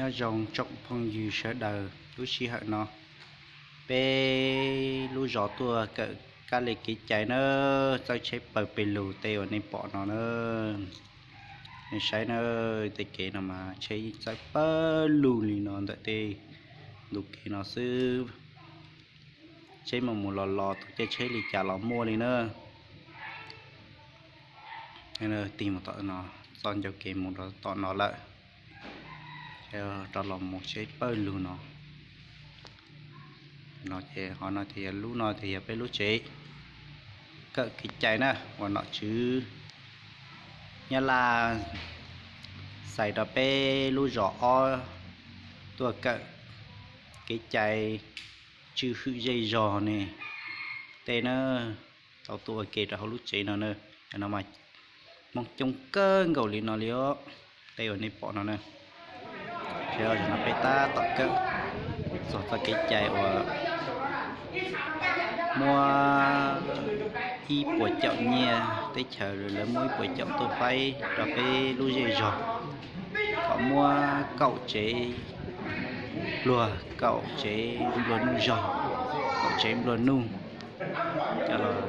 Nyob zoo tsoom phooj ywg sawv daws, lub sij hawm no peb lub zos tuaj kawm kab li kev cai na, txawb tsheb pawg pes lug tej uas nej pom no na. Nej saib na, tej kev no mas tsheb txawb pawg lug li no ntawm tej ntu kev no xwb. Tsheb mus mus los los tus caij tsheb li cas los muaj li na. Tig mus tom no, txoj ncauj kev mus rau tom no lawm, rov los mus tsheb pawg lug no. No ces ho no ces yog lub no ces yog peb lub tsev kawm kev cai na uas nom tswv Nyab Laj xaiv rau peb lub zos ob tuaj kawm kev cai tswj hwm zej zog ne. Tej na, tau tuaj ua ke rau hauv lub tsev no na. Cov no mas Hmoob coob kawg nkaus li no li os, tej uas nej pom no na. Sawv daws no peb tab tom kawm txog txoj kev cai uas muab ib puas caum nyiaj teb chaws, lawv muab ib puas caum tuaj faib rau peb lub zej zog, kom muab kaum tsev pluag, kaum tsev nplua nuj zog, kaum tsev nplua nuj, coj los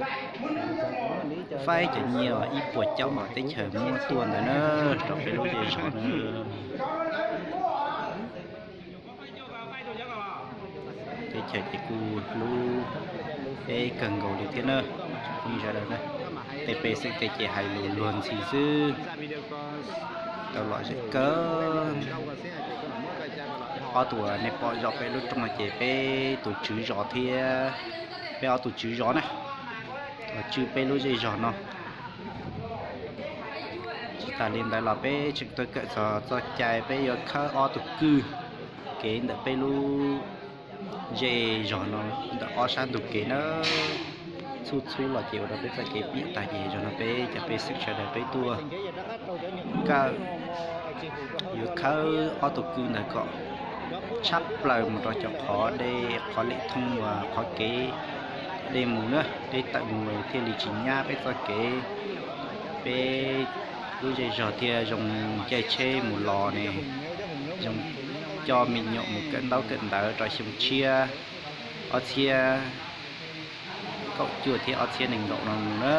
faib cov nyiaj ib puas caum teb chaws muab tuaj ntawd na, rau peb lub zej zog na. Teb chaws ces kuj hlub peb kawg nkaus li thiab na, phooj ywg sawv daws na. Tej pej xeem tej ces hais lus luag ntxhi xwb, tau lom zem kawg. Ob tug uas nej pom zom peb lub rooj no ces peb tus tswv zos thiab, peb ob tug tswv zos na, uas tswj peb lub zej zog no. Tsis tas li ntawd los peb tseem tuaj kawm txog txoj cai peb yuav khawb ob tug kwj kev ntawm peb lub zej zog no, ntawm ob sab ntug kev na. Txhub txhub los ces ua rau peb txoj kev piam tag, ces zaum no peb cov pej xeem sawv daws peb tuaj kawm yuav khawb ob tug kwj ntawd kom tshab plaws mus rau cov qhov dej, qhov lem thooj uas qhov kev dej mus na, dej tawm mus thiaj li tsis nyab peb txoj kev, peb lub zej zog thiaj zoo caij tsheb mus los ne, zoo coj me nyuam mus kawm ntaub kawm ntawv rau xyoo tshiab ob txhiab kaum cuaj thiab ob txhiab nees nkaum no mus na.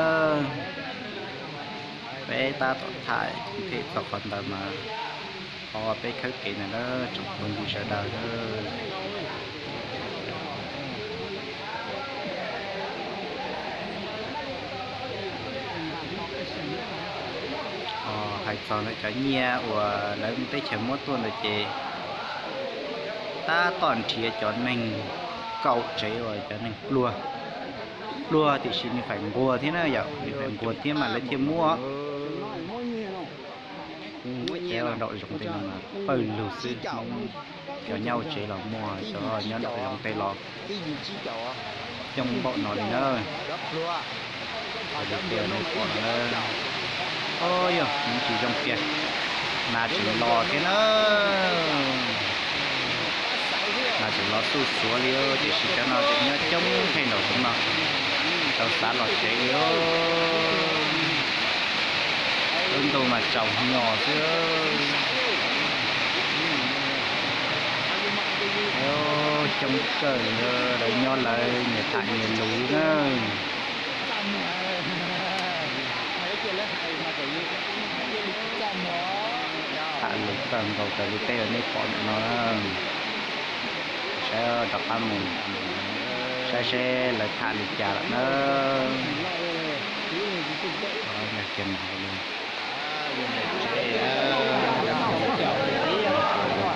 Peb tab tom tham them txog qhov ntawd mas qhov peb khawb kev ntawd na, tsoom phooj ywg sawv daws. Hais txog ntawm cov nyiaj uas lawv teb chaws muab tuaj ntawd ces tab tom nrhiav cov neeg kaum tsev uas cov neeg pluag, pluag tiam sis nws faim nquag thiab na yom, nws faim nquag thiab mas lawv thiaj muab. Nraum zoov tej no mas pawg lug xwb, cov nyob hauv tsev los muaj, cov nyob nraum zoov tej los coob npaum no li na. Yog, tsis zoo tiag, nas tseem los thiab na. Nas tseem los xuj xuav li, tiam sis cov no tseem nyob coob heev nraum zoov no, tau xav los tsev li. Lub ntuj mas tsaus nyos xwb. Coob kawg, lawv nyob lawv nyias tham nyias lus na. Tham lus kawg nkaus raws li tej uas nej pom ntawm no. Saib rov qab mus saib seb lawv tham li cas lawm na.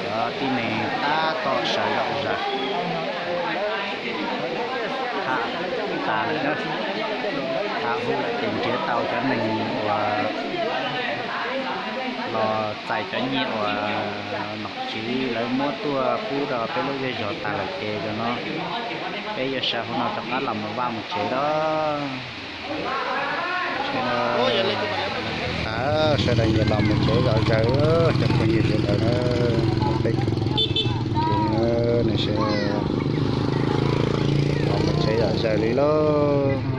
Cov tib neeg tab tom sawv zom zaws, tham tas lawm na, tham huv lawm ces nrhiav tau cov neeg uas los txais cov nyiaj uas nom tswv lawv muab tuaj pub rau peb lub zej zog tas lawm ces zaum no peb yuav sawv hauv no rov qab los mus vaj mus tsev lawm. Sawv daws nyias los mus tsev zom zaws, cov phooj ywg sawv daws na, peb ces los mus tsev zom zaws li lauj.